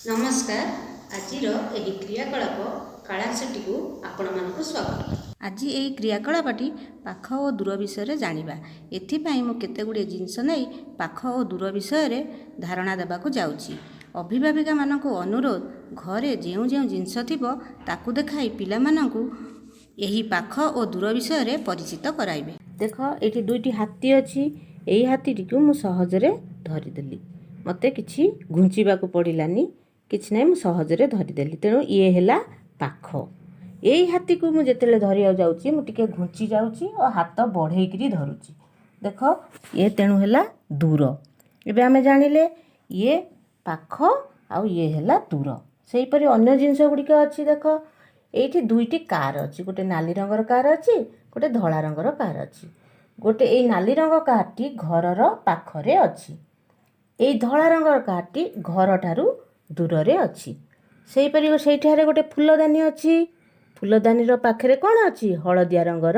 ନମସ୍କାର। ଆଜିର ଏହି କ୍ରିୟାକଳାପ କାଳାଂଶଟିକୁ ଆପଣମାନଙ୍କୁ ସ୍ୱାଗତ। ଆଜି ଏହି କ୍ରିୟାକଳାପଟି ପାଖ ଓ ଦୂର ବିଷୟରେ ଜାଣିବା। ଏଥିପାଇଁ ମୁଁ କେତେ ଗୁଡ଼ିଏ ଜିନିଷ ନେଇ ପାଖ ଓ ଦୂର ବିଷୟରେ ଧାରଣା ଦେବାକୁ ଯାଉଛି। ଅଭିଭାବିକାମାନଙ୍କୁ ଅନୁରୋଧ, ଘରେ ଯେଉଁ ଯେଉଁ ଜିନିଷ ଥିବ ତାକୁ ଦେଖାଇ ପିଲାମାନଙ୍କୁ ଏହି ପାଖ ଓ ଦୂର ବିଷୟରେ ପରିଚିତ କରାଇବେ। ଦେଖ, ଏଇଠି ଦୁଇଟି ହାତୀ ଅଛି। ଏଇ ହାତୀଟିକୁ ମୁଁ ସହଜରେ ଧରିଦେଲି। ମୋତେ କିଛି ଘୁଞ୍ଚିବାକୁ ପଡ଼ିଲାନି, କିଛି ନାହିଁ, ମୁଁ ସହଜରେ ଧରିଦେଲି। ତେଣୁ ଇଏ ହେଲା ପାଖ। ଏଇ ହାତୀକୁ ମୁଁ ଯେତେବେଳେ ଧରିବାକୁ ଯାଉଛି, ମୁଁ ଟିକେ ଘୁଞ୍ଚି ଯାଉଛି ଓ ହାତ ବଢ଼େଇକିରି ଧରୁଛି। ଦେଖ, ଇଏ ତେଣୁ ହେଲା ଦୂର। ଏବେ ଆମେ ଜାଣିଲେ ଇଏ ପାଖ ଆଉ ଇଏ ହେଲା ଦୂର। ସେହିପରି ଅନ୍ୟ ଜିନିଷ ଗୁଡ଼ିକ ଅଛି। ଦେଖ, ଏଇଠି ଦୁଇଟି କାର୍ ଅଛି। ଗୋଟେ ନାଲି ରଙ୍ଗର କାର୍ ଅଛି, ଗୋଟେ ଧଳା ରଙ୍ଗର କାର୍ ଅଛି। ଗୋଟେ ଏଇ ନାଲି ରଙ୍ଗ କାର୍ଟି ଘରର ପାଖରେ ଅଛି। ଏଇ ଧଳା ରଙ୍ଗର କାର୍ଟି ଘରଠାରୁ ଦୂରରେ ଅଛି। ସେହିପରି ସେଇଠାରେ ଗୋଟେ ଫୁଲଦାନୀ ଅଛି। ଫୁଲଦାନୀର ପାଖରେ କ'ଣ ଅଛି? ହଳଦିଆ ରଙ୍ଗର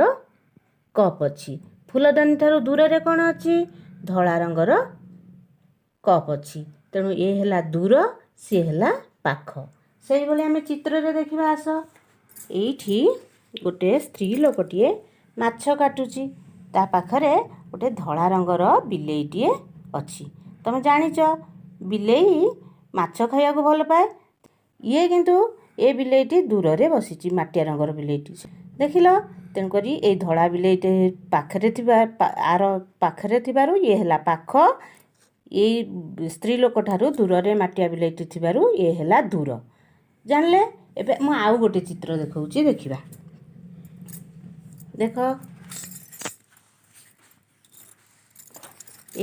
କପ୍ ଅଛି। ଫୁଲଦାନୀ ଠାରୁ ଦୂରରେ କ'ଣ ଅଛି? ଧଳା ରଙ୍ଗର କପ୍ ଅଛି। ତେଣୁ ଏ ହେଲା ଦୂର, ସିଏ ହେଲା ପାଖ। ସେଇଭଳି ଆମେ ଚିତ୍ରରେ ଦେଖିବା, ଆସ। ଏଇଠି ଗୋଟେ ସ୍ତ୍ରୀ ଲୋକଟିଏ ମାଛ କାଟୁଛି। ତା ପାଖରେ ଗୋଟେ ଧଳା ରଙ୍ଗର ବିଲେଇଟିଏ ଅଛି। ତମେ ଜାଣିଛ, ବିଲେଇ ମାଛ ଖାଇବାକୁ ଭଲ ପାଏ। ଇଏ କିନ୍ତୁ ଏ ବିଲେଇଟି ଦୂରରେ ବସିଛି, ମାଟିଆ ରଙ୍ଗର ବିଲେଇଟି, ଦେଖିଲ? ତେଣୁକରି ଏଇ ଧଳା ବିଲେଇଟି ପାଖରେ ଥିବା, ଆର ପାଖରେ ଥିବାରୁ ଇଏ ହେଲା ପାଖ। ଏଇ ସ୍ତ୍ରୀ ଲୋକଠାରୁ ଦୂରରେ ମାଟିଆ ବିଲେଇଟି ଥିବାରୁ ଇଏ ହେଲା ଦୂର। ଜାଣିଲେ? ଏବେ ମୁଁ ଆଉ ଗୋଟେ ଚିତ୍ର ଦେଖାଉଛି, ଦେଖିବା। ଦେଖ,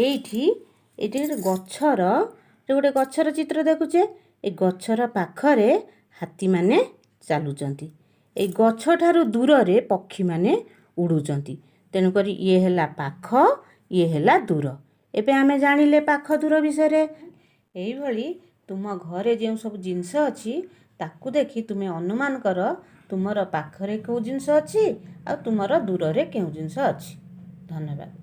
ଏଇଠି ଗୋଟେ ଗଛର ଚିତ୍ର ଦେଖୁଛେ। ଏଇ ଗଛର ପାଖରେ ହାତୀମାନେ ଚାଲୁଛନ୍ତି। ଏଇ ଗଛଠାରୁ ଦୂରରେ ପକ୍ଷୀମାନେ ଉଡ଼ୁଛନ୍ତି। ତେଣୁକରି ଇଏ ହେଲା ପାଖ, ଇଏ ହେଲା ଦୂର। ଏବେ ଆମେ ଜାଣିଲେ ପାଖ ଦୂର ବିଷୟରେ। ଏଇଭଳି ତୁମ ଘରେ ଯେଉଁ ସବୁ ଜିନିଷ ଅଛି, ତାକୁ ଦେଖି ତୁମେ ଅନୁମାନ କର ତୁମର ପାଖରେ କେଉଁ ଜିନିଷ ଅଛି ଆଉ ତୁମର ଦୂରରେ କେଉଁ ଜିନିଷ ଅଛି। ଧନ୍ୟବାଦ।